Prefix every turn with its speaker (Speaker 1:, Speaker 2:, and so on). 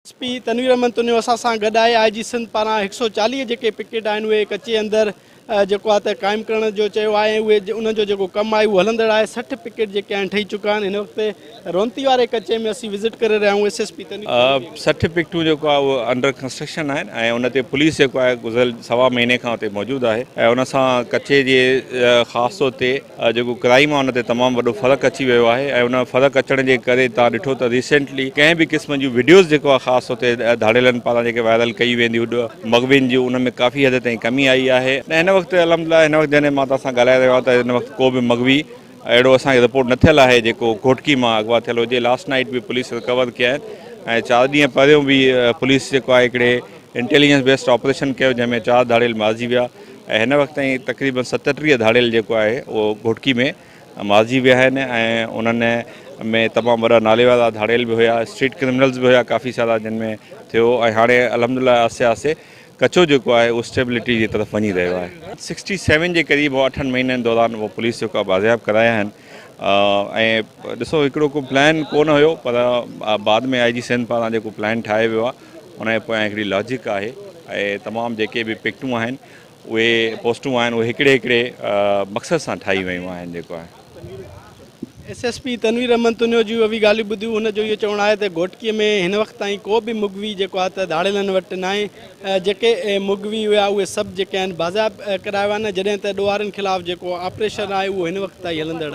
Speaker 1: S P Tanveer Ahmed Tunio اسان سان گڏ آهي، آء جي سنڌ پاران 140 جيڪي پڪيٽ آهن اهي ڪچي اندر جيڪو آهي ته قائم ڪرڻ جو چيو آهي ۽ اهي انهن جو جيڪو ڪم آهي اهو هلندڙ آهي، 60 پڪيٽ جيڪي آهن ٺهي چڪا آهن، هن وقت رونتي واري ڪچي ۾ اسين وزٽ ڪري رهيا آهيون، ايس ايس پي تنوير.
Speaker 2: 60 پڪيٽون جيڪو آهي اهو انڊر ڪنسٽرڪشن آهن ۽ ان تي پوليس جيڪو آهي گذريل سوا مهيني کان اتي موجود آهي ۽ ان سان ڪچي جي خاص طور تي جيڪو ڪرائيم آهي ان تي تمام وڏو فرق اچي ويو آهي ۽ ان فرق اچڻ جي ڪري توهان ڏٺو ته ريسينٽلي ڪنهن به قسم جون وڊيوز جيڪو آهي خاص طور تي ڌاڙيلن پاران جيڪي وائرل ڪئي ويندي هئي مغوين جون ان ۾ ڪافي حد تائين ڪمي آئي آهي ۽ هن وقت الحمدلله هن وقت جڏهن مان توهان سان ڳالهائي رهيو آهيان ته هن وقت ڪو به مغوي اهڙو اسان کي رپورٽ نه ٿيل آهي جيڪو گهوٽڪي مان اغوا ٿيل هجي لاسٽ نائيٽ به پوليس رڪور ڪيا آهن ۽ چار ڏينهن پهريون به پوليس جيڪو آهي هڪڙي انٽيليجنس بيسڊ آپريشن ڪيو جنهن ۾ چار ڌاڙيل مارجي ويا ۽ هن وقت تائين تقريبن 37 ڌاڙيل جيڪو آهي اهو گهوٽڪي ۾ مارجي ويا آهن ۽ انهن ۾ تمام وڏا نالي وارا ڌاڙيل به هيا اسٽريٽ ڪرمنلز به هيا ڪافي سارا جن ۾ ٿيو ۽ هاڻي الحمدلله آهستي آهستي ڪچو جيڪو آهي اهو اسٽيبلٽي جي طرف وڃي رهيو آهي. سڪسٽي سيون جي قريب هو اٺن مهينن دوران اهو پوليس جيڪو آهي بازياب ڪرايا آهن ۽ ڏسو هڪڙو ڪو پلان ڪونه هيو پر بعد ۾ آء جي سنڌ پاران جيڪو پلان ٺاهيو ويو آهي ان جي پويان هڪڙي لاجڪ آهي ۽ تمام جيڪي به پڪٽون آهن اهي پوسٽون آهن اهي هڪڙي هڪڙي مقصد سان ٺاهي ويون آهن جيڪو آهي.
Speaker 1: S S P Tanveer Ahmed Tunio جون اهي ڳالهيون ٻڌيون هن جو اهو چوڻ آهي ته گهوٽڪي ۾ هن وقت تائين ڪو به مغوي جيڪو آهي ته ڌاڙيلن وٽ ناهي جيڪي مغوي هيا اهي سڀ جيڪي آهن بازياب ڪرايا ويا آهن جڏهن ته ڏوهارين خلاف جيڪو آپريشن آهي اهو هن وقت تائين هلندڙ آهي.